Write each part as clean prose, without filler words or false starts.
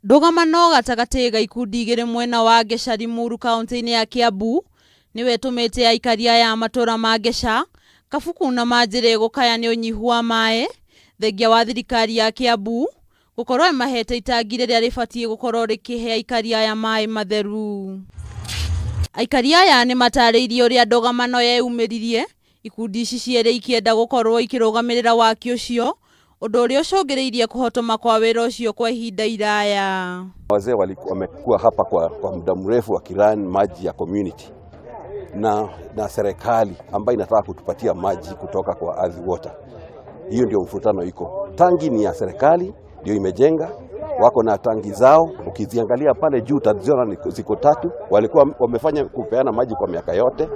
Ndũgamano gatagatĩ ga ikundi igĩrĩ mwena wa Ngeca Limuru kaunti-inĩ ya Kiambu nĩwe ĩtũmĩte aikari aya a matũra ma Ngeca, Kabuku na Manjĩrĩ gũkaya nĩ ũnyihu wa maĩ thengia wa thirikari ya Kiambu gũkorwo ĩmahete itangi rĩrĩa rĩbatiĩ gũkorwo rĩkĩhe aikari aya maĩ matheru. Aikari aya nĩ matarĩirie ũrĩa ndũgamano yeyumĩririe ikundi ici cierĩ ikĩenda gũkorwo ikĩrũgamĩrĩra waki ũcio, ũndũ ũrĩa ũcũngĩrĩirie kũhotoma kwa wĩra ũcio kwa ihinda iraya. Wazee wamekuwa hapa kwa muda mrefu wakirun maji ya community na serikali ambayo inataka kutupatia maji kutoka kwa Athi Water. Hiyo ndio mvutano iko. Tangi ni ya serikali ndio imejenga, wako na tangi zao. Ukiziangalia pale juu utaziona ziko tatu. Walikuwa wamefanya kupeana maji kwa miaka yote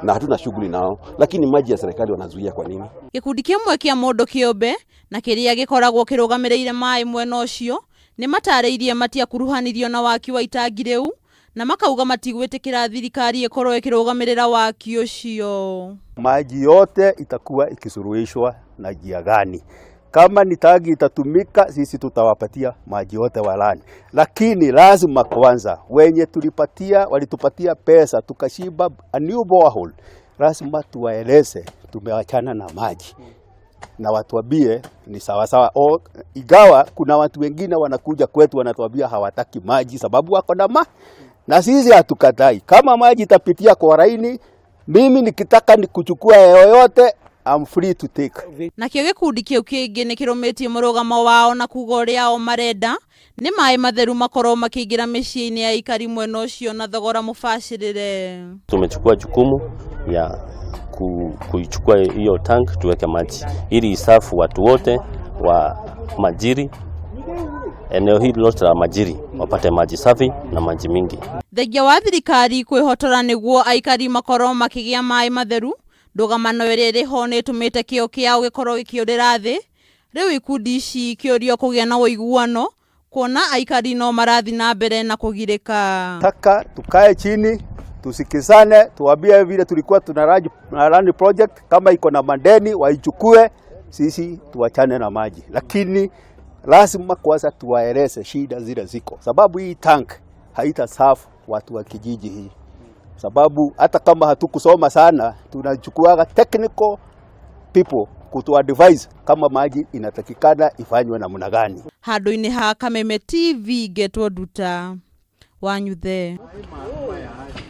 na hatuna shughuli nao, lakini maji ya serikali wanazuia kwa nini? Gĩkundi kĩmwe kĩa mũndũ kĩũmbe na kĩrĩa gĩkoragwo kĩrũgamĩrĩire maĩ mwena ũcio nĩ matarĩirie matiakuruhanirio na waki wa itangi rĩu na makauga matigwĩtĩkĩra thirikari ĩkorwo ĩkĩrũgamĩrĩra waki ũcio. Maji yote itakuwa ikisuluhishwa na njia gani? Kama ni tangi itatumika, sisi tutawapatia maji yote walani, lakini lazima kwanza wenye tulipatia, walitupatia pesa tukachimba a new borehole, lazima tuwaeleze tumewachana na maji na watuambie ni sawasawa. O, ingawa kuna watu wengine wanakuja kwetu wanatuambia hawataki maji sababu wako na ma na sisi hatukatai. Kama maji itapitia kwa laini, mimi nikitaka ni kuchukua yoyote, I'm free to take. Nakĩo gĩkundi kĩu kĩngĩ nĩ kĩrũmĩtie mũrũgamo wao na kuga ũrĩa o marenda nĩ maĩ matheru makorwo makĩingĩra mĩciĩ-inĩ ya aikari mwena ũcio na thogora mũbacĩrĩre. Tumechukua jukumu ya kuichukua hiyo tank tuweke maji ili iserve watu wote wa Majiri, eneo hili lote la Majiri wapate maji safi na maji mingi. Thengia wa thirikari kwĩhotora nĩguo aikari makorwo makĩgĩa maĩ matheru, ndũgamano ĩrĩa ĩrĩ ho nĩ ĩtũmĩte kĩo kĩao gĩkorwo gĩkĩũrĩra thĩ. Rĩu ikundi ici ikĩũrio kũgĩa na ũiguano kuona aikari no marathiĩ na mbere na kũgirĩka. Taka tukae chini tusikizane, tuambie vile tulikuwa tuna run project, kama iko na madeni waichukue, sisi tuachane na maji, lakini lazima kwanza tuwaeleze shida zile ziko, sababu hii tank haita serve watu wa kijiji hii, sababu hata kama hatukusoma sana tunachukuaga technical people kutu advise kama maji inatakikana ifanywe namna gani. Handũ-inĩ ha Kameme TV ngetwo Nduta Wanyuthe.